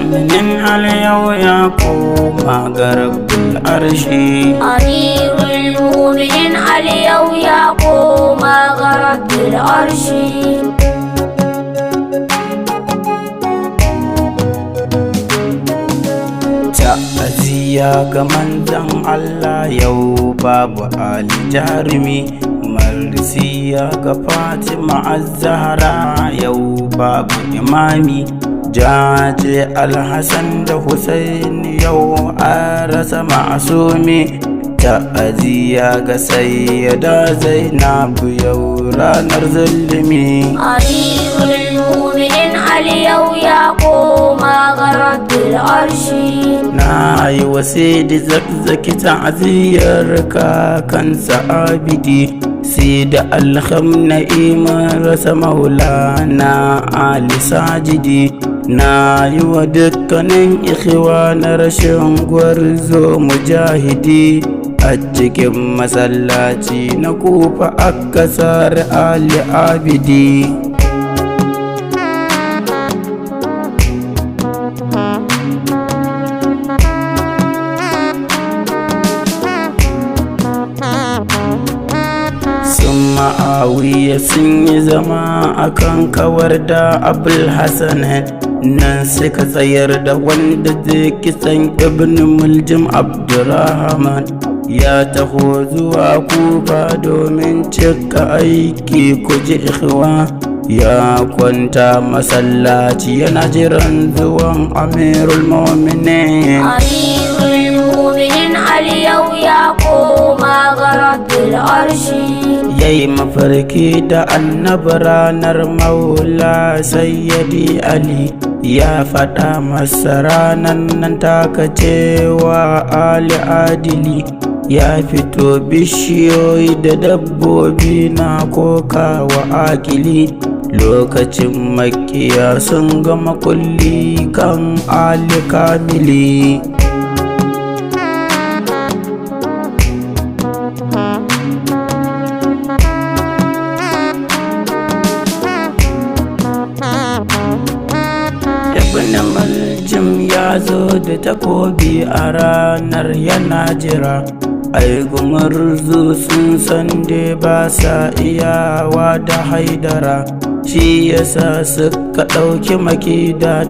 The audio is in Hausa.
Mu'minin Ali yau ya koma ga Rabbul arshi. Amirul Mu'minin Ali yau ya koma ga Rabbil arshi. Ta'aziyya ga manzon Allah, yau babu Ali jarumi. Marsiya ga Fatima Az-Zahra, yau babu imami. Jaje Alhassan da Hussein, yau an rasa ma'asumi. Ta'aziyya ga Sayyida Zainabu, yau ranar zulumi. Amirul Mu'minin Ali yau ya koma ga Rabbil arshi. Na yi wasidi zakzaki ta'aziyyar kakansa Abidi sai da alhamna'i, mun rasa Maulana Ali Sajidi. Na yi wa dukkanin ikhwa na rashin gwarzo mujahidi. A cikin masallaci na Kufa aka sare Ali Abidi. Sun Ma'awiya sun yi zama akan kawar da Abul Hassan, nan suka tsayar da wanda zai kisan Ibn Muljim. Abdurrahman ya taho zuwa Kufa domin cika aiki. Ku ji ikhwa, ya kwanta masallaci yana jiran zuwan Amirul Mu'minin. Amirul Mu'minin Ali yau ya koma ga Rabbil arshi. Yayi mafarki da Annabi ranar Maula Sayyidi Ali ya faɗa masa ranar nan taka cewa Ali adili ya fito, bishiyoyi da dabbobi na kokawa akili. Lokacin makiya sun gama kulli kan Ali kamili. Ibn Maljim ya zo da takobi a ranar yana jira. Ai gumurzu sun san dai ba sa iyawa da Haidara, shi yasa suka ɗauki makida.